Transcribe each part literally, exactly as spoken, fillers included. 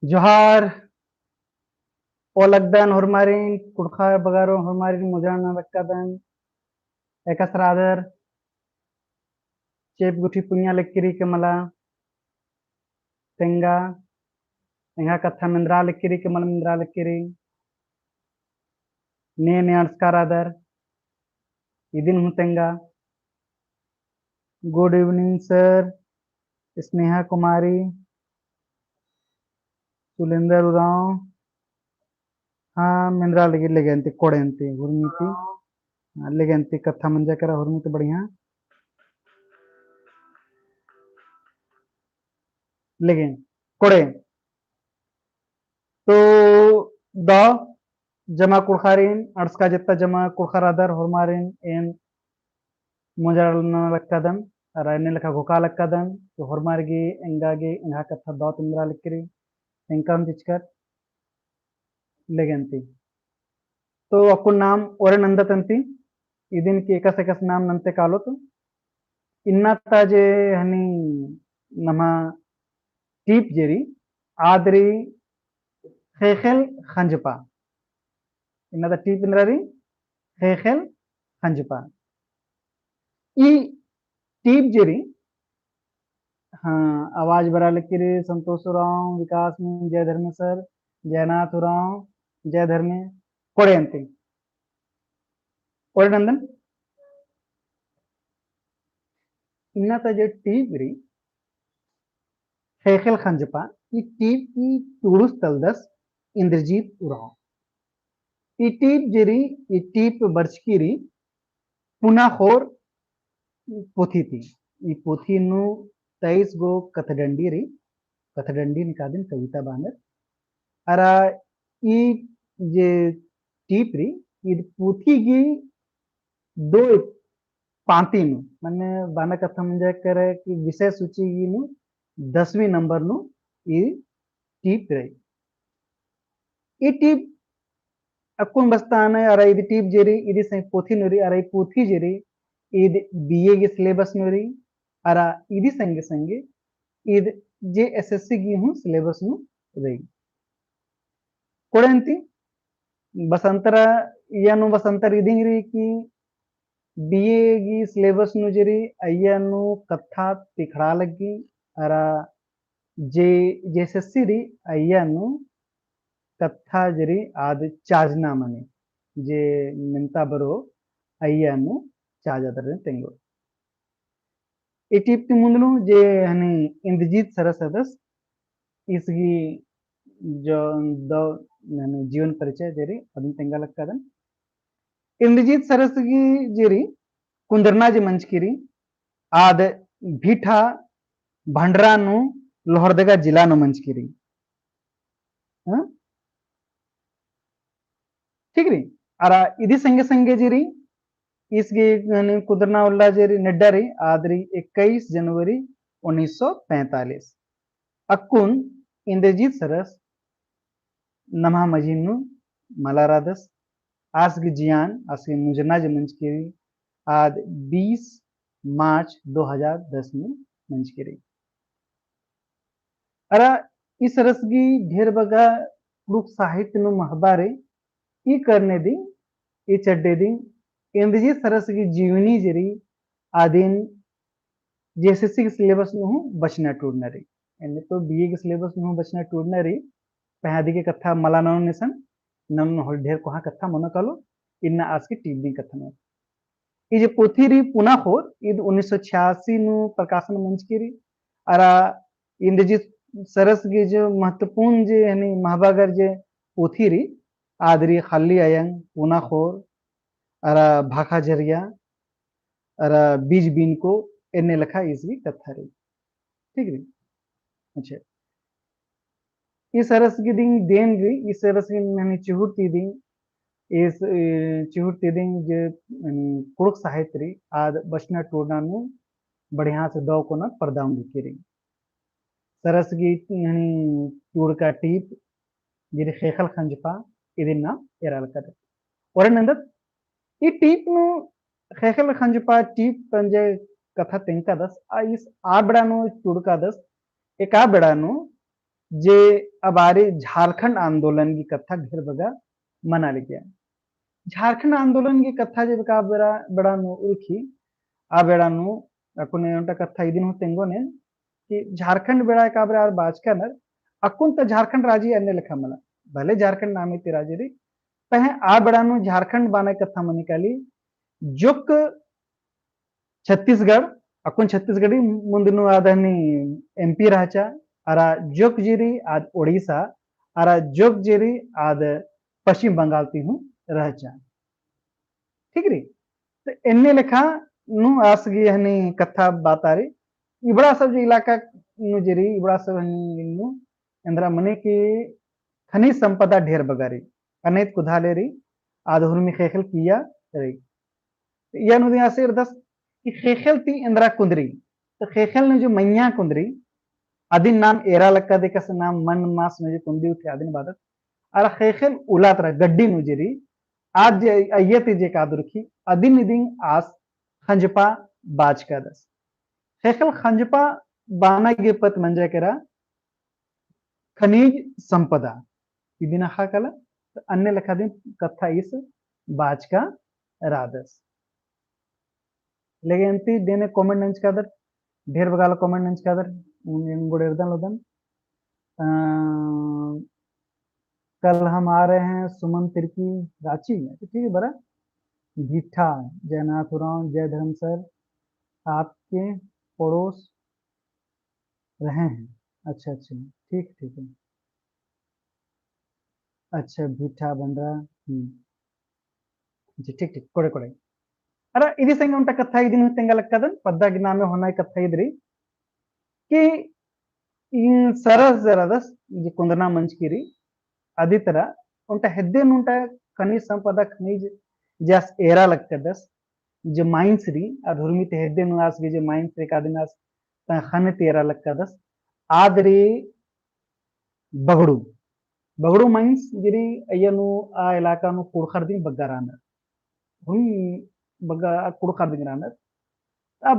जोहार। ओ लगदन होरमारिन, कुँड़ुख़ बगरो होरमारिन मुजरा नना लक्कादन। एकासे रअदर चेंप गुट्ठी पुनिया लक्की रई के मला तेंगा, एंग्है कत्था मेंदरा लक्की रई के मला मेंदरा लक्की रई। ने ने अंड़सका रअदर, इदिन हूँ तेंगा। Good evening sir, स्नेहा कुमारी, सुलेंदर उराँव। हाँ, मेंदरा लगी, लेगेन ती, कोड़ेन ती, हुरमी ती। हाँ, लेगेन ती, कत्था मंजा केरा हुरमी ती बढ़िया। लेगेन, कोड़ेन। तो दव जमा कुँड़ुख़ारिन, अंड़सका जेत्ता जमा कुँड़ुख़र रअदर होरमारिन एन मुजरा नना लक्कादन, अरा एन्ने लेखा घोखा लक्कादन, तो होरमार गे एंगा गे एंग्है कत्था दव ती मेंदरा लक्की रई, एंकन चिचकर लेगेन ती। तो अक्कुन नाम ओरे नन्दत अन्ती, इदिन की एकासे एकासे नाम नन्ते कालोत। इन्ना ता जे हनी नम्है टीप जे रई, आद रई ख़ेख़ेल ख़ंजपा। इन्ना ता टीप एन्दरा रई, ख़ेख़ेल ख़ंजपा। ई टीप जे रई, हाँ, आवाज बरआ लक्की रई, संतोष उराँव, विकास नीम, जय धर्मेस sir, जयनाथ उराँव, जय धर्मे, कोड़े अन्ती। कोड़े नन्दन। इन्ना ता जे टीप रई, ख़ेख़ेल ख़ंजपा, ई टीप ई टूड़ुस तलदस इंद्रजीत उराँव। ई टीप जे रई, ई टीप बरचकी रई पुना ख़ोर पोथी ती। ई पोथी नू तेईस गो कथडंडी रई, कथडंडी निकादिन कविता बानर। अरा ई जे टीप रई, ईद पोथी गही दो पाँती नू, मने बअना कत्था मंजा केरा कि विषय सूची गही नू दसवीं नंबर नू ई टीप रई। ई टीप अक्कुन बस्तान अरा इदी टीप जे रई, इदी संगे पोथी नू रई, अरा ई पोथी जे रई, ईद बीए गही syllabus नू रई, अरा इदी संगे संगे ईद जेएसएससी गही हूँ syllabus नू रई। कोड़े अन्ती बसंतर, इया नू बसंतर इदिंग रई कि बीए गही syllabus नू जे रई, अइया नू कत्था तिखड़ा लग्गी, अरा जे, जेएसएससी रई, अइया नू कत्था जे रई आद चाजना मनी, जे मेन्ता बरो अइया नू चाजदर तेंगो। ई टीप ती मुन्द नू जे हनी इंद्रजीत सरस रअदस, ईस गही जो दव हनी जीवन परिचय जे रई अदिन तेंगा लक्कादन। इंद्रजीत सरस गही जे रई कुन्दरना जे मंजकी रई, आद भीठा भंडरा नू लोहरदगा जिला नू मंजकी रई। हाँ? ठीक रई। अरा इदी संगे संगे जे रई, ईस गही हनी कुन्दरना उल्ला जे रई, नेड्डा रई, आद रई इक्कीस जनवरी उन्नीस सौ पैंतालीस। अक्कुन इंद्रजीत सरस नम्है मझी नू मला रअदस। आस गही जियान, आस गही मुंजना जे मंजकी रई, आद बीस मार्च दो हजार दस नू मंजकी रई। अरा ई सरस गही ढेर बग्गे कुँड़ुख़ साहित्य नू महबा रई। ई करने दिम, ई चड्डे दिम, इंद्रजीत सरस गही जीवनी जे रई, आदिन जेएसएससी गही syllabus नू हूँ बचना टूड़ना रई। एन्ने तो बीए गही syllabus नू हूँ बचना टूड़ना रई, पहें अदी गही कत्था मला ननोन इसन, ननोन होले ढेर कोहाँ कत्था मनो कालो, इन्ना आस गही टीप दिम कत्था ननोन। ई जे पोथी रई पुना ख़ोर, ईद उन्नीस सौ छियासी नू प्रकाशन मंजकी रई। अरा इंद्रजीत सरस गही जे महत्वपूर्ण जे हनी महबागर जे पोथी रई, आद रई ख़ल्ली अयंग, पुना ख़ोर, अरा भाखा झरिया, अरा बीज बीनको, एन्ने लेखा ईस गही कत्था रई। ठीक रई? अच्छा। ई सरस गही दिम देन रई, ई सरस गही हनी चिहुट ती दिम, इस, ए, चिहुट ती दिम जे, हनी, कुँड़ुख़ साहित्य रई, आद बचना टूड़ना नू बढ़िया से दव कोना परदा ओंगकी रई। सरस गही हनी टूड़का टीप, जे रई ख़ेख़ेल ख़ंजपा, इदिन नाम एरा लक्कादत। ओरे नन्दत, ई टीप नू ख़ेख़ेल ख़ंजपा टीप पंजे कत्था तेंगकादस, आ ईस आ बेड़ा नू टूड़कादस, एका बेड़ा नू जे आ बारी झारखंड आंदोलन की कत्था ढेर बग्गे मना लगिया। झारखंड आंदोलन की कत्था जे का बेड़ा, बेड़ा नू उरखी, आ बेड़ा नू अक्कुन ओन्टा कत्था इदिन हूँ तेंगोन एन कि झारखंड बेड़ा का बेड़ा आर बाचका नर, अक्कुन त झारखंड राजी अन्ने लेखा मला, भले झारखंड नामे ती राजी रई, पहें आ बेड़ा नू झारखंड बाना कत्था मनी काली, जोक छत्तीसगढ़, अक्कुन छत्तीसगढ़ी, मुन्द नू आद हनी MP रहचा, अरा जोक जे रई आद ओडिशा, अरा जोक जे रई आद पश्चिम बंगाल ती हूँ रहचा। ठीक रई? तो एन्ने लेखा नू आस गे हनी कत्था बाता रई, इबड़ा सब जे इलाका नू जे रई, इबड़ा सब हनी नू एन्दरा मने कि खनिज संपदा ढेर बग्गे रई, अनैत कुदाले रई, आद हुरमी ख़ेख़ेल किइय्या रई। तो इय्या नू दिम आस एरदस कि ख़ेख़ेल ती एन्दरा कुन्दरी, तो ख़ेख़ेल नू जो मइय्याँ कुन्दरी, अदिन नाम एरा लक्कादस, एकासे नाम मन मास नू जो कुन्दी उठे अदिन बअदस, अरा ख़ेख़ेल उल्ला तरा गड्डी नू जे रई, आद जे अइय्या ती जे कादुरखी, अदिन इदिन आस ख़ंजपा बाचकादस। ख़ेख़ेल ख़ंजपा बाना गे पत्त मंजा केरा, खनिज संपदा। इदिन अख़ा काला, तो अन्ने लेखा दिम कत्था ईस बाचका रअदस। लेकिन अन्ती देने comment नंजकादर, ढेर बग्गे आलर comment नंजकादर, उन एन गुड़ेरदन लोदन। अ, कल हम आ रहे हैं सुमन तिर्की रांची में, तो ठीक है बरा। भीठा, जयनाथ उराँव, जय धर्म सर, आपके पड़ोस रहे हैं। अच्छा, अच्छा, ठीक, ठीक है। अच्छा, भीठा बंडरा, हम्म। जी, ठीक, ठीक, कोड़े, कोड़े। अरा, इदी संगे ओन्टा कत्था इदिन हूँ तेंगा लक्कादन, पद्दा गे नामे होना कत्था इदरी, कि इन सरस जरादस, जे कुन्दना मंजकी रई, अदी तरा, ओन्टा हेद्दे नू ओन्टा खनिज संपदा खनिज जे आस एरा लक्कादस, जे mines रई, अरा हुरमी ती हेद्दे नू आस गे जे mines रई कादिन आस तंग्है ख़न्न ती एरा लक्कादस, आद रई बगड़ू। बगड़ू mines जे रई अइय्या नू आ इलाका नू कुँड़ुख़र दिम बग्गे रअनर। हुरमी बग्गे कुँड़ुख़र दिम रअनर। अब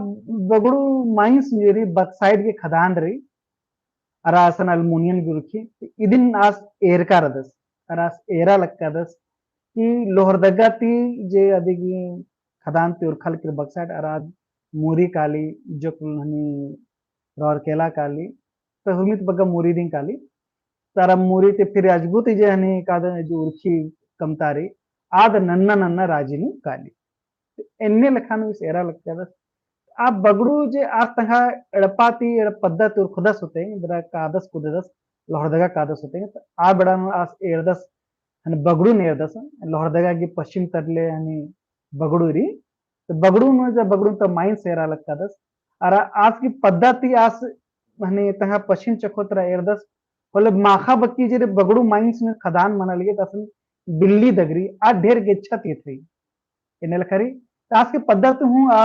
बगड़ू mines जे रई bauxite गे खदान रई, अरा असन aluminium गे उरखी, इदिन आस एरका रअदस, अरा आस एरा लक्कादस, कि लोहरदगा ती जे अदिगी खदान ती उरखा लगी bauxite, अरा आद मुरी काली, जोक हनी राउरकेला काली, तो हुरमी ती बग्गे मुरी दिम काली, तो अरा मुरी ती फिर अजगुत जे हनी कादन जो उरखी कमता रई, आद नन्ना नन्ना राजी नू काली। एन्ने लेखा नू ईस एरा लक्कादस। आ बगड़ू जे आस तंग्है एड़पा ती, एड़पा पद्दा ती उरखदस होते, इन्दरा कादस कुददस, लोहरदगा कादस होते, तो आ बेड़ा नू आस एरदस, हनी बगड़ू नू एरदस, लोहरदगा गे पश्चिम तरले हनी बगड़ू रई, तो बगड़ू नू जे बगड़ू ता mines एरा लक्कादस, अरा आस गे पद्दा ती आस हनी तंग्है पश्चिम चखो तरा एरदस, होले माख़ा बक्की जे रई बगड़ू mines नू खदान मना लगी, तो असन बिल्ली दगरी, आ ढेर गेच्छा ती एथरी। एन्ने लेखा रई, तो आस गे पद्दा ती हूँ आ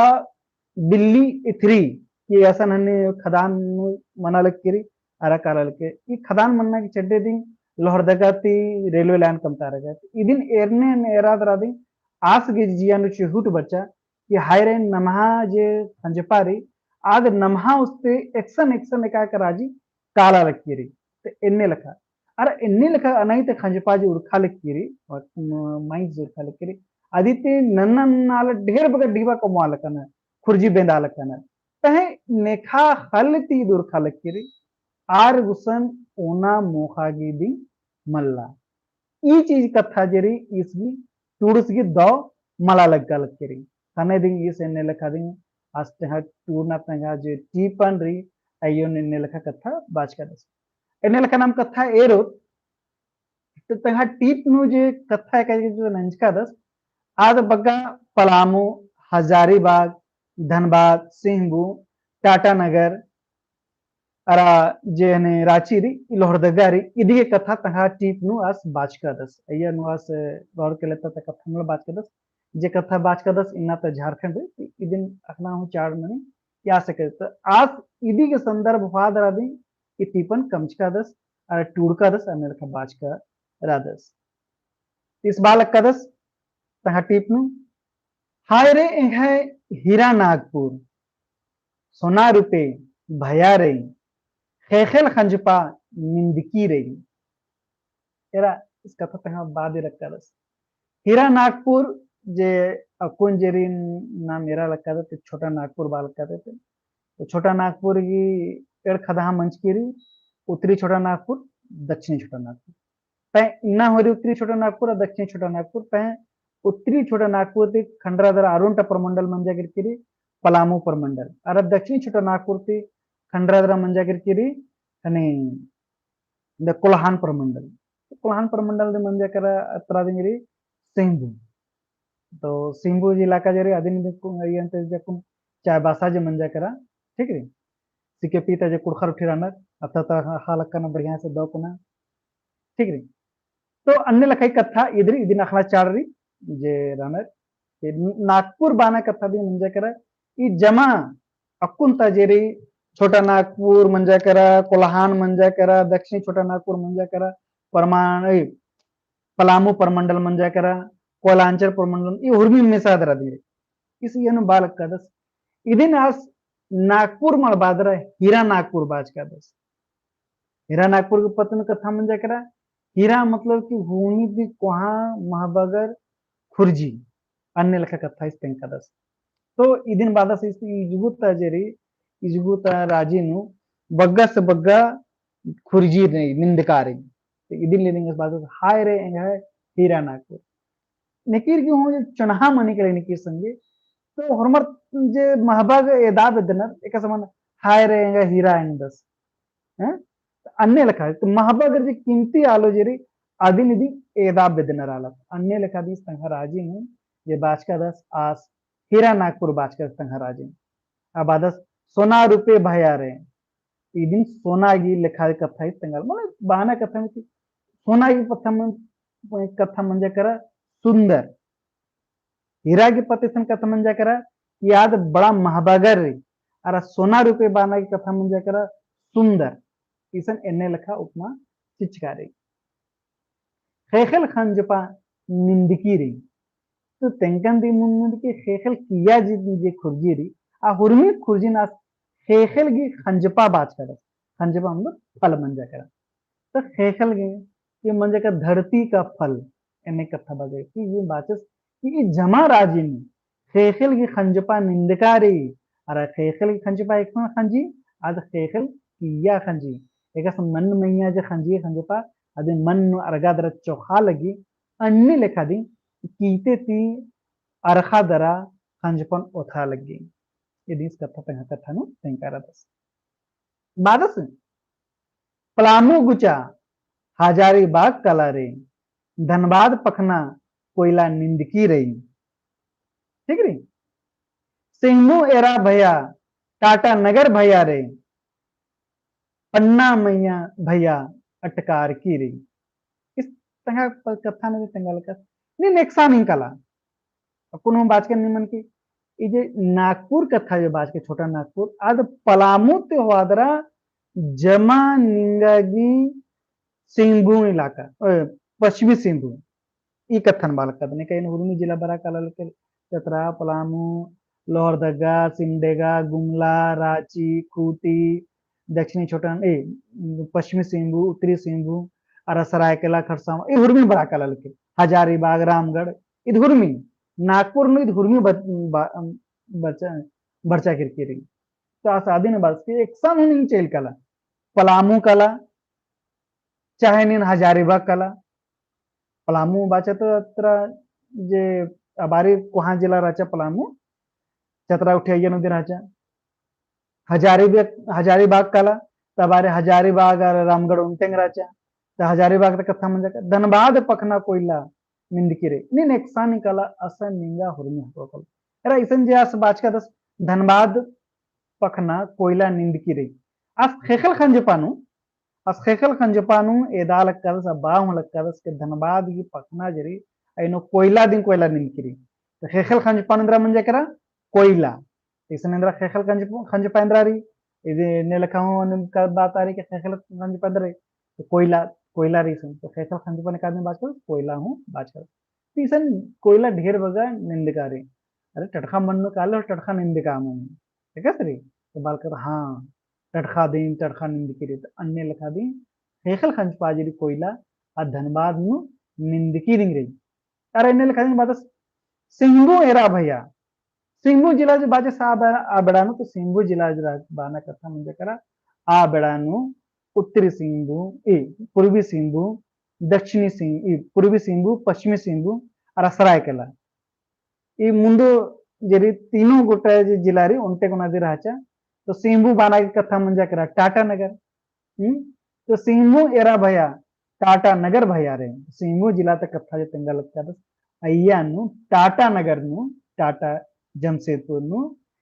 बिल्ली एथरी, कि असन हनी खदान नू मना लगी रई, अरा काला लगी। ई खदान मन्ना की चड्डे दिम लोहरदगा ती railway line कमता रई। इदिन एरने एरा दरा दिम आस गे जिया नू चिहुट बरचा, कि हाय रे नम्है जे ख़ंजपा रई, आद नम्है उस्ते एकसन एकसन एका एका राजी काला लगी रई। तो एन्ने लेखा। अरा एन्ने लेखा अनैत ख़ंजपा जे उरखा लगी रई, और, उम, mines जे उरखा लगी रई, अदी ती नन्ना नन्ना आलर ढेर बग्गे ढिबा कमआ लक्कनर, खुर्जी बेंदा लक्कनर। तहें नेखा ख़ल्ल ती ईद उरखा लगी रई, आर गुसन ओना मोख़ा गे दिम मल्ला। ई चीज कत्था जे रई ईस गे टूड़स गे दव मला लग्गा लगी रई। ख़ने दिम ईस एन्ने लेखा दिम आस तंग्है टूड़ना तंग्है जे टीपन रई अइय्या नू एन्ने लेखा कत्था बाचकादस। एन्ने लेखा नाम कत्था एरोत, तो तंग्है टीप नू जे कत्था एका जे नंजकादस, आद बग्गे पलामू, हजारीबाग, धनबाद, सिंहभूम, टाटानगर, अरा जे हनी राँची रई, ई लोहरदगा रई, इदिगे कत्था तंग्है टीप नू आस बाचकादस। अइय्या नू आस राउरकेला ता कत्था मला बाचकादस, जे कत्था बाचकादस इन्ना ता झारखंड रई, इदिन अख़ना हूँ चाड़ मनी, कि आस एका, तो आस इदिगे संदर्भ होआ दरा दिम ई टीपन कमचकादस, अरा टूड़कादस, अन्ने लेखा बाचका रअदस। ईस बआ लग्गादस, तंग्है टीप नू, हाय रे एंग्है हीरा नागपुर, सोना रूपे भया रई, ख़ेख़ेल ख़ंजपा निंदकी रई। एरा इस कत्था तंग्है बादे लक्कादस। हीरा नागपुर जे अक्कुन जेरी नाम एरा लक्कादत, छोटा नागपुर बआ लक्कादत। तो छोटा नागपुर गही एंड़ ख़द्दहा मंजकी रई, उत्तरी छोटा नागपुर, दक्षिणी छोटा नागपुर। पहें इन्ना होरी उत्तरी छोटा नागपुर और दक्षिणी छोटा नागपुर, पहें उत्तरी छोटा नागपुर ती खंडरा दरा अरुंटा प्रमंडल मंजा केरकी रई, पलामू प्रमंडल। अरा दक्षिणी छोटा नागपुर ती खंडरा दरा मंजा केरकी रई, हने द कोल्हान प्रमंडल। तो कोल्हान प्रमंडल दे मंजा केरा अत्रा दिम रई सिंहभूम। तो सिंहभूम जे इलाका जे रई अदिन दे कु-, ये अंत जे कुन चायबासा जे मंजा केरा, ठीक रई। सिके पीता जे कुड़खर उठी रअनर, अत्ता ता हा-, हाल अक्कन बढ़िया से दव कुना, ठीक रई। तो अन्ने लेखा ही कत्था इदरी, इदिन अख़ना चाड़ रई जे रअनर। ते नागपुर बाना कत्था दिम मंजा केरा, ई जमा अक्कुन ता जे रई, छोटा नागपुर मंजा केरा, कोल्हान मंजा केरा, दक्षिणी छोटा नागपुर मंजा केरा, परमान-, ए, पलामू प्रमंडल मंजा केरा, कोयलांचल प्रमंडल, ई हुरमी मेसा दरा दिम रई। इस ये नु बआ लक्कादस। इदिन आस नागपुर मल बआ दरा हीरा नागपुर बाचकादस। हीरा नागपुर के पत्त नू कत्था मंजा केरा, हीरा मतलब कि हुरमी ती कोहाँ महबगर खुर्जी, अन्ने लेखा कत्था इस तेंगकादस। तो इदिन बअदस इस इजगु ता जे रई, इजगु ता राजी नू बग्गा से बग्गा खुर्जी रई, निंदका रई। तो इदिन ले निंगस बअदस, हाय रे एंग्है हीरा नागपुर। निकिर की हूँ जे चोन्हा मनी के ले निकिर संगे, तो होरमर जे महबग एदा बेद्दनर, एका समान हाय रे एंग्है हीरा एंगदस। हैं? अन्ने लेखा, तो महबगर जे कीमती आलो जे रई, अदिन इदिन एदा बेद्दनर आलर। अन्ने लेखा दिम तंग्है राजी नू, जे बाचकादस आस, हीरा नागपुर बाचकादस तंग्है राजी नू। आ बअदस सोना रुपे भया रे, इदिन सोना गही लेखा कत्था ही तेंगालदस, माने बअना कत्था में कि सोना गही पत्था मन, कत्था मंजा केरा सुंदर। हीरा गही पत्त इसन कत्था मंजा केरा कि आद बड़ा महबगर रई, अरा सोना रुपे बअना गही कत्था मंजा केरा सुंदर। इसन एन्ने लेखा उपमा चिचका रई। ख़ेख़ेल ख़ंजपा निंदकी रई। तो तेंगकन दिम मुन्द कि ख़ेख़ेल किय्या जे, जे खुर्जी रई, आ हुरमी खुर्जी नू आस ख़ेख़ेल गही ख़ंजपा बाचकादस। ख़ंजपा मतलब फल मंजा केरा। तो ख़ेख़ेल गही, ये मंजा केरा धरती का फल, एन्ने कत्था बअदस कि ये बाचस कि ई जमा राजी नू ख़ेख़ेल गही ख़ंजपा निंदका रई, अरा ख़ेख़ेल गही ख़ंजपा एकसन ख़ंजी, आद ख़ेख़ेल किय्या ख़ंजी। एकासे मन मइय्याँ जे ख़ंजी ख़ंजपा, अदिन मन नू अरगा दरा चोखा लग्गी, अन्ने लेखा दिम कीते ती अरखा दरा ख़ंजपन ओथा लग्गी। इदिन इस कत्था तंग्है कत्था नू तेंगका रअदस। बअदस, पलामू गुचा हजारीबाग कला रे, धनबाद पखना कोयला निंदकी रई। ठीक रई? सिंहभूम एरा भया, टाटा नगर भया रे, पन्ना मइय्याँ भया अटकारकी रई। इस तंग्है प-, कत्था नू तेंगालकस। नीन एकसानिम कला। अक्कुन हूँ बाचकन निमन की, ई जे नागपुर कत्था जे बाचके, छोटा नागपुर, आद पलामू ती होअदरा जमा निंगा गही सिंहभूम इलाका, अ, पश्चिमी सिंहभूम, ई कत्थन बआ लक्कादन। एका एन हुरमी जिला बरआ काला लेके चतरा, पलामू, लोहरदगा, सिमडेगा, गुमला, राँची, खूँटी, दक्षिणी छोटा, ए, पश्चिमी सिंहभूम, उत्तरी सिंहभूम, अरा सरायकेला, खरसावां, ई हुरमी बरआ काला लेके, हजारीबाग, रामगढ़, ईद हुरमी, नागपुर नू ईद हुरमी ब-, ब-, बरचा, बरचा केरकी रई। तो आस अदिन बाचस की एकसन हूँ नीन चइल काला, पलामू काला, चाहे नीन हजारीबाग काला। पलामू बाचा तो अत्रा जे अबारी कोहाँ जिला रहचा पलामू, चतरा उठे अइय्या नू दिम रहचा। हजारीबाग, हजारीबाग काला, तो अबारी हजारीबाग अरा रामगढ़ ओन्टेंग रहचा। तो हजारीबाग ता कत्था मंजा का, धनबाद पखना कोयला निंदकी रई। नीन एकसानिम काला, असन निंगा हुरमी हको काला। एरा इसन जे आस बाचकादस धनबाद पखना कोयला निंदकी रई। आस ख़ेख़ेल ख़ंजपा नू, आस ख़ेख़ेल ख़ंजपा नू एदा लक्कादस, अब्बा हूँ लक्कादस के धनबाद गही पखना जे रई, अइनो कोयला दिम कोयला निंदकी रई। तो ख़ेख़ेल ख़ंजपा नू एन्दरा मंजा केरा कोयला। इसन एन्दरा ख़ेख़ेल ख़ंजप-, ख़ंजपा एन्दरा रई। इदे ने लेखा हूँ निम का बात आ रई कि ख़ेख़ेल ख़ंजपा एन्दरा रई। तो कोयला, कोयला रई इसन। तो ख़ेख़ेल ख़ंजपा नू का दिम बाचका, कोयला हूँ बाचका। तो इसन कोयला ढेर बग्गे निंदका रई। अरे टटख़ा मन्नु काले, टटख़ा निंदका मन्नु। ठीक है सरी? तो बालकर, हाँ, टटख़ा दिम, टटख़ा निंदकी रई। तो अन्ने लेखा दिम ख़ेख़ेल ख़ंजपा जे रई कोइला, आ धनबाद नू निंदकी दिम रई। अरा एन्ने लेखा दिम बाचस, सिंहबू एरा भया। सिंहबू जिला जे बाचस आ बे-, आ बेड़ा नू, तो सिंहबू जिला जे बअना कत्था मंजा केरा, आ बेड़ा नू उत्तरी सिंहबू, ई, पूर्वी सिंहबू, दक्षिणी सिंह-, ई, पूर्वी सिंहबू, पश्चिमी सिंहबू, अरा सरायकेला। ई मुन्दो जे रई तीनों गोटा जे जिला रई, ओन्टे कोना जे रहचा, तो सिंहबू बअना गे कत्था मंजा केरा टाटानगर। हम्म? तो सिंहबू एरा भया, टाटानगर भया रई। सिंहबू जिला ता कत्था जे तेंगा लगदस, अइय्या नू टाटानगर नू, टाटा जमशेदपुर नू,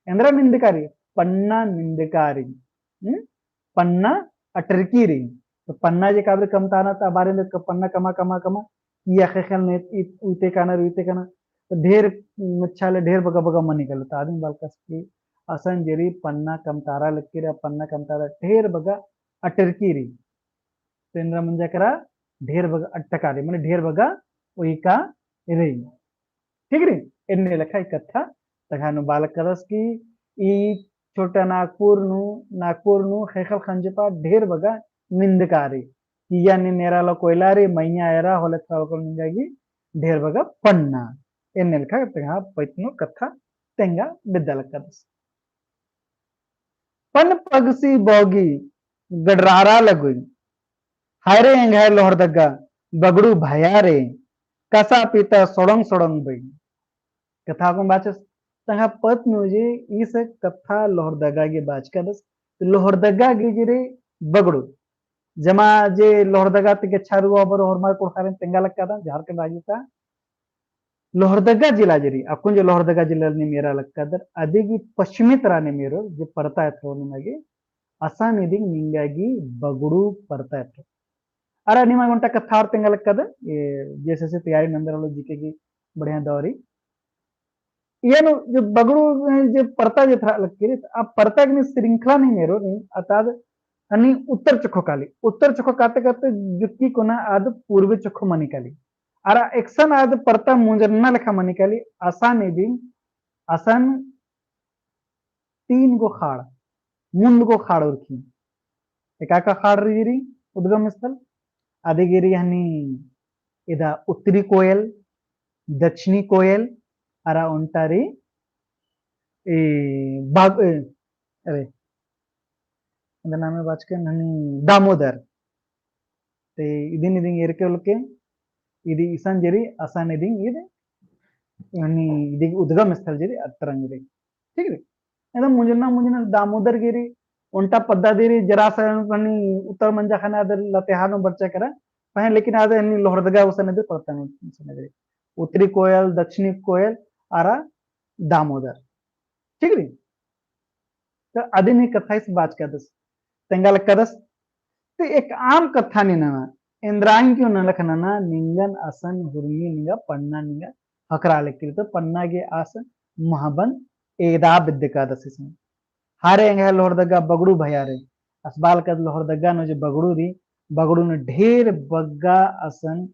एन्दरा निंदका रई, पन्ना निंदका रई। हम्म? पन्ना अटरकी रई। तो पन्ना जे काबरे कमताना ता बारे में क-, पन्ना कमा, कमा, कमा, ई अख़ेख़ेल ने, ई, उइते काना, उइते काना। तो ढेर मच्छा ले ढेर बग्गा, बग्गा मनी काली। तो आदिम बालकस की असन जे रई पन्ना कमतारा लक्की रई, पन्ना कमतारा ढेर बग्गा अटरकी रई। तो एन्दरा मंजा केरा ढेर बग्गा अटका रई, माने ढेर बग्गा उइका रई। ठीक रई, एन्ने लेखा ई कत्था तंग्है नू बालकदस की ई छोटा नागपुर नू, नागपुर नू ख़ेख़ेल ख़ंजपा ढेर बग्गा निंदका रई। किया नीम एरा लो कोइला रई, मइय्याँ एरा होले थोड़ा निंगा गे ढेर बग्गा पन्ना। एन्ने लेखा तंग्है पइत नू कत्था तेंगा बेद्दा लगदस। पन पगसी बौगी गडरारा लगुई, हाय रे एंग्है लोहरदगा बगड़ू भया रे, कसा पीता सोड़ंग सोड़ंग बई। कत्था कुन बाचस, तंग्है पइत नू जे ईस कत्था लोहरदगा गे बाचकदस, तो लोहरदगा गे जे रई बगड़ू, जमा जे लोहरदगा ती गेच्छा रई अबड़ो होरमर कुँड़ुख़ारिन तेंगा लगदन, झारखंड राजी ता लोहरदगा जिला जे रई, अक्कुन जे लोहरदगा जिला नीम एरा लगदर, अदिगी पश्चिमी तरा नीम एरोर, जे परता एथरो निमा गे, असन इदिंग निंगा गे बगड़ू परता एथरो। अरा निमा गे ओन्टा कत्था और तेंगा लगदर, ए, JSSC तैयारी नंदर वालो GK की बढ़िया दौरी। इय्या नू जे बगड़ू, जे परता जे एथरा लक्की रई, आ परता गने श्रृंखला नीम एरोर, अताद हनी उत्तर चोखो काली। उत्तर चोखो काते काते जुक्की कोना आद पूर्वी चोखो मनी काली। अरा एकसन आद परता मुंजरना लेखा मनी काली, असन इदिंग, असन तीन गो खाड़, मुन्द गो खाड़ उरखी। एका एका खाड़ रई जे रई उद्गम स्थल, अदिगे रई हनी इदा उत्तरी कोयल, दक्षिणी कोयल, अरा ओन्टा रई, ए, बाग, ए, अरे, इदा नामे बाचकन हनी दामोदर। ते इदिन इदिंग एरके उलके, इदी इसन जे रई, असन इदिंग इद, हनी इदी उद्गम स्थल जे रई, अतरंग रई। ठीक रई? एकदम मुंजना मुंजना दामोदर गे रई, ओन्टा पद्दा दी रई, जरा सा हनी उत्तर मंजा ख़ने आदर लतेहार नू बरचा केरा, पहें लेकिन आदर हनी लोहरदगा उसन इदी परता नू उसन इदी रई। उत्तरी कोयल, दक्षिणी कोयल, अरा दामोदर। ठीक रई? तो अदिन ई कत्था ईस बाचकदस, तेंगा लगदस। तो एक आम कत्था नी नना, एन्द्राइन क्यों नलख नना, निंगन असन हुरमी निंगा पन्ना निंगा ख़क्खरा लक्की रई, तो पन्ना गे आस महबन एदा बेद्दकादस इसन। हाय रे एंग्है लोहरदगा बगड़ू भया रे, आस बालकदस लोहरदगा नू जे बगड़ू रई, बगड़ू नू ढेर बग्गा असन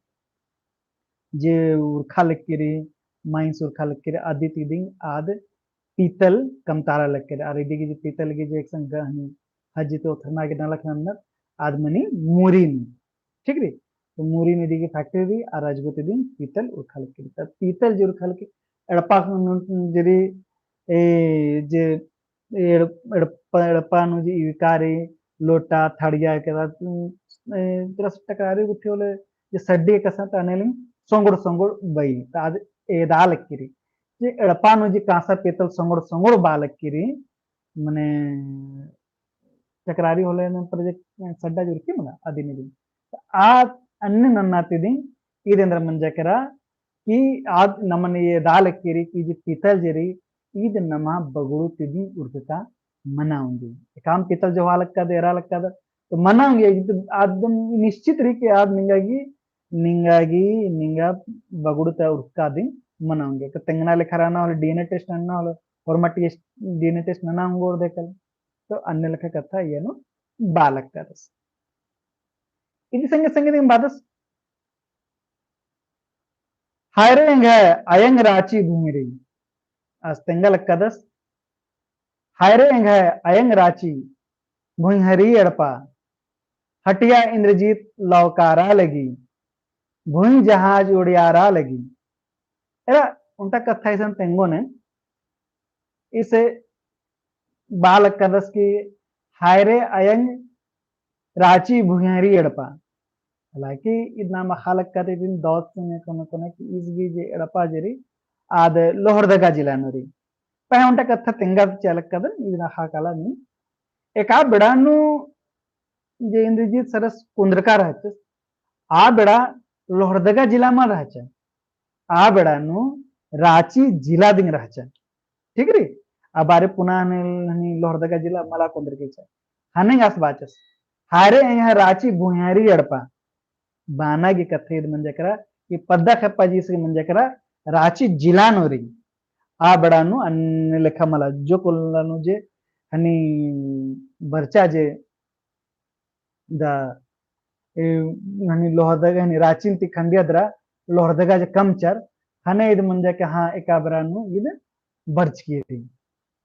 जे उरखा लक्की रई, माइंस उरखा लक्की रई, अदी ती इदिंग आद पीतल कमतारा लक्की रई। अरा इदी गे जे पीतल गे जे एकसन गहनी हजी तो थरना गे नलख नन्नर, आद मनी मुरी नू। ठीक रई? तो मुरी नू इदी गे factory रई, अरा अजगो ती इदिंग पीतल उरखा लक्की रई। तो पीतल जे उरखा लक्की, एड़पा नू जे रई, ए, जे एड़-, एड़पा, एड़पा नू जे इवका रई, लोटा, थड़िया के साथ, उम, ए, तरस टकरारी गुट्ठी होले, जे सड्डी के साथ अनेलिंग सोंगड़ सोंगड़ बई, तो आद एदा लक्की रई। जे एड़पा नू जे कांसा पीतल सोंगड़ सोंगड़ बा लक्की रई, मने टकरारी होले न पर जे सड्डा जुरकी मला, अदिन इदिंग। तो आद अन्ने नन्ना ती इदिंग, ईद एन्द्रा मंजा केरा, कि आद नमन एदा लक्की रई कि जे पीतल जे रई, ईद नमा बगड़ू ती इदिंग उरखका मना ओंगी। एकाम पीतल जोहा लक्काद, एरा लक्काद, तो मना ओंगी, आद निश्चित रई कि आद निंगा गे, निंगा गे, निंगा बगड़ू ता उरखका इदिंग मना ओंगी। तो तेंगना लेखा रअना होले, DNA test नन्ना होले, होरमा test, DNA test नना ओंगोर देखल। तो अन्ने लेखा कत्था इय्या नू बा लक्कादस। इदी संगे संगे इदिंग बादस, हाय रे एंग्है अयंग राँची भुइँहरी। आस तेंगा लक्कादस, हाय रे एंग्है अयंग राँची भुइँहरी एड़पा। हटिया इंद्रजीत लौकारा लगी, भुई जहाज उड़ियारा लगी। एरा ओन्टा कत्था इसन तेंगोन, इसे बआ लक्कादस कि हायरे अयंग राँची भुइयारी एड़पा। हालांकि इद नाम अख़आ लक्कादस, इदिन दौत सुने कोने कोने कि इस भी जे एड़पा जे रई, आद लोहरदगा जिला नू रई। पहें ओन्टा कत्था तेंगा चिआ लक्कादन, इदिन अख़आ काला नीन। एका बेड़ा नू जे इंद्रजीत सरस कुन्द्रका रहचस, आ बेड़ा लोहरदगा जिला मल रहचा, आ बेड़ा नू राँची जिला दिम रहचा। ठीक रई? आ बारे पुना हनी लोहरदगा जिला मला कुन्द्रकी चा। हने आस बाचस। हायरे एंग्है राँची भुइयारी एड़पा। बअना गे कत्था इद मंजा केरा, कि पद्दा खेप्पा जी से मंजा केरा, राँची जिला नू रई। आ बेड़ा नू अन्ने लेखा मला जो कोला नू जे हनी बरचा जे दा, ए, हनी लोहरदगा, हनी राँची ती खंडिया दरा लोहरदगा जे कमचर, हने इद मंजा कि हाँ, एका बेड़ा नू इद बरचकी रई।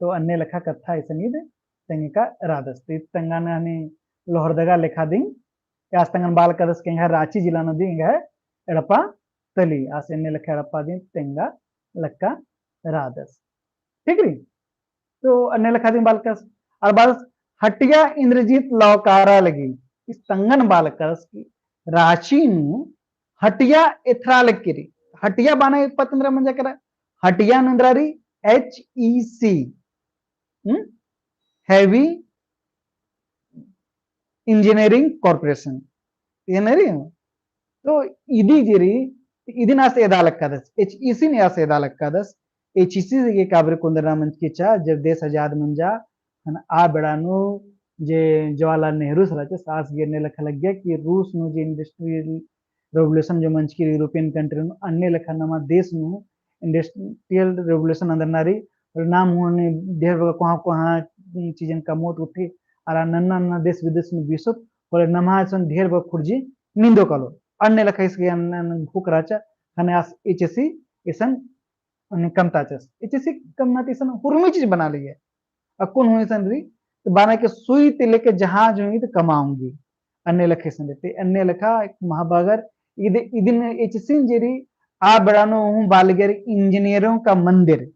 तो अन्ने लेखा कत्था इसन इद तेंगका रअदस। तो इद तेंगन हनी लोहरदगा लेखा दिम, आस तेंगन बआ लक्कादस कि एंग्है राँची जिला नू दिम एंग्है एड़पा तली, आस एन्ने लेखा एड़पा दिम तेंगा लक्का रअदस। ठीक रई? तो अन्ने लेखा दिम बआ लक्कस। अरा बस हटिया इंद्रजीत लौकारा लगी। इस तेंगन बआ लक्कस कि राँची नू हटिया एथरा लगी रई। हटिया बअना पता एन्दरा मंजा केरा। हटिया नू एन्दरा रई, H E C। हम्म? Heavy Engineering Corporation। एन्ने रई? तो इदी जे रई, इदिन आस एदा लक्कादस, H E C ने आस एदा लक्कादस। H E C गे काबरे कुन्दरना मंजकी चा, जब देश आजाद मंजा, हन आ बेड़ा नू जे जवाहरलाल नेहरू सर रहचस, आस गे एन्ने लेखा लग्गिया कि रूस नू जे industrial revolution जो मंजकी रई European country नू, अन्ने लेखा नमा देश नू industrial revolution अंदरना रई, और नाम हूँ ढेर बग्गे कोहाँ कोहाँ चीजन कमोत उठी, अरा नन्ना नन्ना देश विदेश नू बीसोत, होले नम्है इसन ढेर बग्गे खुर्जी निंदो कालो। अन्ने लेखा इसगे अन-, अन-, भूख रहचा, हने आस H E C इसन अन्ने कमताचस। H E C कमना ती इसन हुरमी चीज बना लगिया। अक्कुन हूँ इसन रई, तो बअना कि सुई ती लेके जहाज हूँ ईद कमाऊँगी। अन्ने लेखा इसन रई, ते अन्ने लेखा एक महाबागर, इद, इदिन H E C जे रई, आ बेड़ा नू हूँ बआ लगिया रई engineer का मंदिर।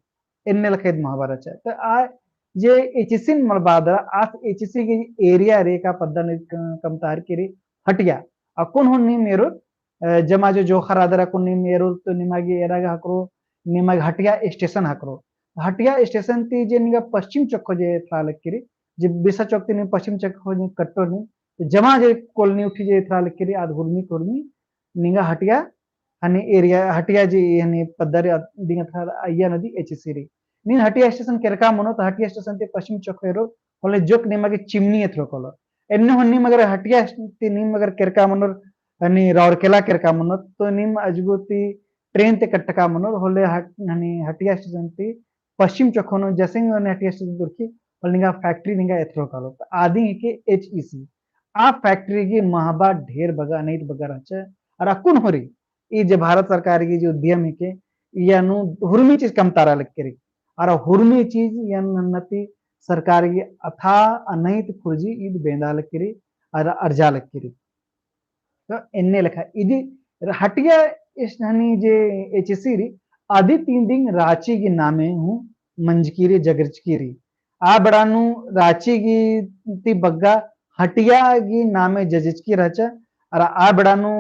एन्ने लेखा इद महाबागर रहचा। तो आ जे H E C मल बआ दरा, आस H E C गे area रई का पद्दा नू क-, कमतारकी रई हटिया। अक्कुन हूँ नीम एरोर, अ, जमा जो जोखा रअदर अक्कुन नीम एरोर तो निमा गे एरा गे ख़क्खरो, निमा गे हटिया station ख़क्खरो। हटिया station ती जे निंगा पश्चिम चोखो जे एथरा लगी रई, जे बिरसा चौक ती नीम पश्चिम चोखो जे कट्टोर नीम, तो जमा जे colony उठी जे एथरा लगी रई, आद हुरमी हुरमी निंगा हटिया, हनी area हटिया जे हनी पद्दा रई, अदिंगा एथरा अइय्या नदी H E C रई। नीन हटिया station केरका मनो, तो हटिया station ती पश्चिम चोखो एरोर, होले जोक निमा गे चिमनी एथरो कालो। एन्ने हूँ नीम अगर हटिया ती नीम अगर केरका मनोर, यानी राउरकेला केरका मनोर, तो नीम अजगो ती train ती कट्टका मनोर, होले हट-, यानी हटिया station ती पश्चिम चोखो नू जैसे ही हटिया station ती उरखी, होले निंगा factory निंगा एथरो कालो। तो आदिम हिके H E C। आ factory गे महबा ढेर बग्गे, अनैत बग्गे रहचा, अरा अक्कुन हूँ रई, ई जे भारत सरकार गे जे उद्यम हिके, इय्या नू हुरमी चीज कमतारा लगी रई। अरा हुरमी चीज इय्या नन्ना ती सरकार गे अथाह अनैत खुर्जी ईद बेंदा लगी रई, अरा अर्जा लगी रई। तो एन्ने लेखा, इदी हटिया इस हनी जे H E C रई, अदी तीन दिन राँची गे नामे हूँ मंजकी रई, जगरचकी रई। आ बेड़ा नू राँची गे ती बग्गे हटिया गे नामे जजचकी रहचा, अरा आ बेड़ा नू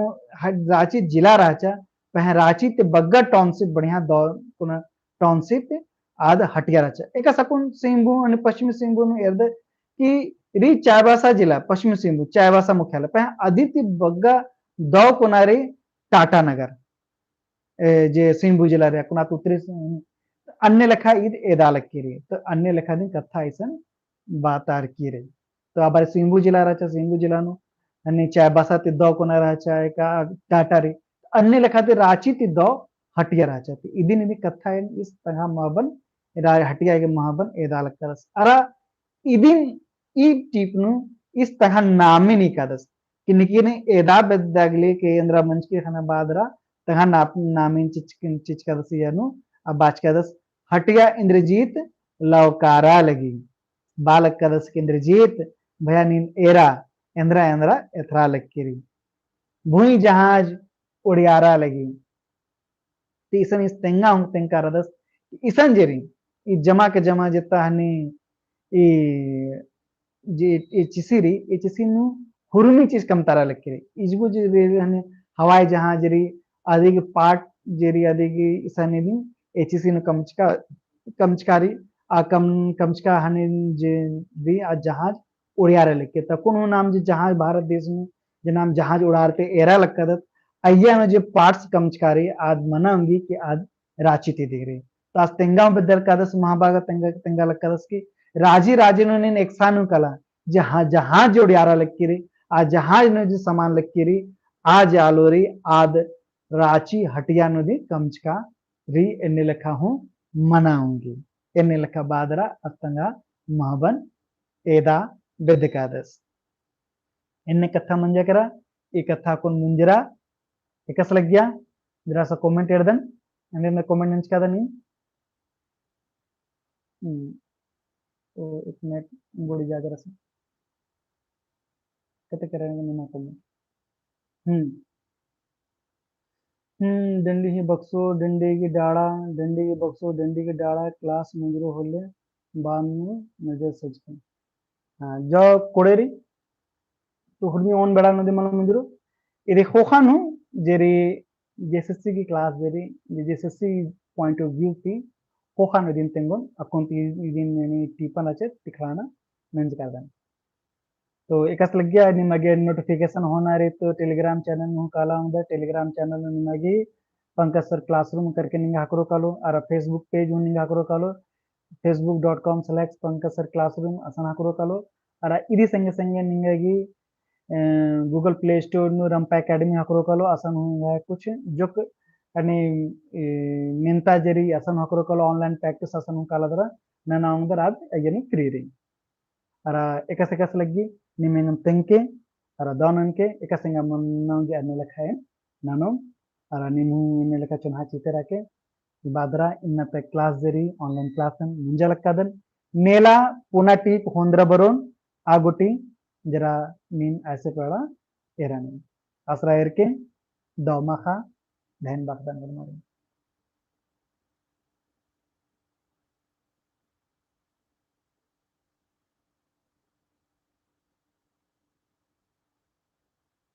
ह-, राँची जिला रहचा, पहें राँची ती बग्गे township बढ़िया दौ-, कुना township आद हटिया रहचा। एकासे अक्कुन सिंहभूम, यानी पश्चिमी सिंहभूम एरदर कि रई चाईबासा जिला, पश्चिमी सिंहभूम, चाईबासा मुख्यालय, पहें अदी ती बग्गे दौ कुना रई टाटा नगर। ए, जे सिंहभूम जिला रई, अक्कुन आद उत्तरी सि-, अन्ने लेखा ईद एदा लगी रई। तो अन्ने लेखा दिम कत्था इसन बातारकी रई। तो आ बारी सिंहभूम जिला रहचा, सिंहभूम जिला नू, अन्ने चाईबासा ती दौ कुना रहचा, एका टाटा रई। अन्ने लेखा ती राँची ती दौ हटिया रहचा। तो इदिन इदिन कत्था एन इस तंगआ महबन, रा-, हटिया गे महबन एदा लक्कदस। अरा इदिन ई टीप नू इस तंगआ नामे नी कादस। कि निकिन एदा बेद्दागले के एन्दरा मंजकी ख़ने बादरा, तंगआ ना-, नामे चिचकिन चिचकादस इय्या नू, आ बाचकादस हटिया इंद्रजीत लौकारा लगी। बआ लक्कदस कि इंद्रजीत, भैया नीन एरा, एन्दरा एन्दरा एथरा लक्की रई। भुई जहाज उड़ियारा लगी। ती इसन इस तेंगा हूँ तेंका रअदस, इसन जे रई, ई जमा के जमा जेता हनी, ई जे एचसी रई, एचसी नू हुरमी चीज कमतारा लक्की रई। इजगो जे रई हनी हवाई जहाज रई, अदिगे part जे रई, अदिगे इसन रई, एचसी नू कमचका, कमचका रई, आ कम, कमचका हनी जे रई, आ जहाज उड़ियारा लक्की। तकुन हूँ नाम जे जहाज भारत देश नू जे नाम जहाज उड़ारते एरा लक्कादत, अइय्या नू जे parts कमचका रई, आद मना ओंगी कि आद राँची ती दिगरी। तो आस तेंगा बेद्दर कादस, महाबागा तेंगा, तेंगा लक्कादस कि राजी राजी नू नीन एकसानु कला, जहाँ, जहाज उड़ियारा लक्की रई, आ जहाज नू जे सामान लक्की रई, आ जे आलो रई, आद राँची हटिया नू दी कमचका रई, एन्ने लेखा हूँ मना ओंगी। एन्ने लेखा बादरा अस्तंगा महबन एदा बेद्दकादस। एन्ने कत्था मंजा केरा, ई कत्था कुन मुंजरा, एकासे लग्गिया, जरा सा comment एरदन, एन्ने में comment नंजकादन ई। हम्म, तो एक मिनट, गोड़ी जागरा से। कते करेंगे निमा comment। हम्म। हम्म, डंडी ही बक्सो, डंडी की डाड़ा, डंडी की बक्सो, डंडी की डाड़ा, class मुंजरो होले, बाद में नजर सजके। हाँ, जो कोड़ेरी, तो हुरमी ओन बेड़ा नदी मला मुंजरो। इदे ख़ोख़ा नू, जेरी जेएसएससी की class Jerry, J JSSC point of view ती, ख़ोख़ा नू दिन तेंगोन, अक्कुन ती इदिन यानी टीपन अचे, तिखलाना, नंजकादन। तो एकासे लग्गिया निमागे notification होना रई तो Telegram channel नू काला ओंगदर, Telegram channel नू निमागे Pankaj Sir Classroom करके निंगा हकरो कालो, अरा Facebook page हूँ निंगा हकरो कालो, facebook dot com slash pankaj sir classroom असन हकरो कालो, अरा इदी संगे संगे निंगा गी, अ, Google Play Store नू रंपा Academy हकरो कालो, असन हूँ निंगा कुछ जोक अने, ए, मेंता जेरी असन हकरो कालो, online practice असन हूँ काला दरा, नना ओंगदर आद अइय्या नू free रई। अरा एकासे एकासे लग्गी, निम एंगन तेंगके, अरा दौ ननके, एकासे एंगा मन्ना ओंगी अन्ने लेखा एन ननोम, अरा निम हूँ एन्ने लेखा चोन्हा चिते राके, ई बादरा इन्ना ता class जेरी online class एन मुंजा लक्कादन, नेला पुना टीप होन्दरा बरोन, आ गूटी जरा नीन ऐसे पड़ा एरा नीन। आसरा एरके, दौ माखा, धैन बाखदन गुड morning।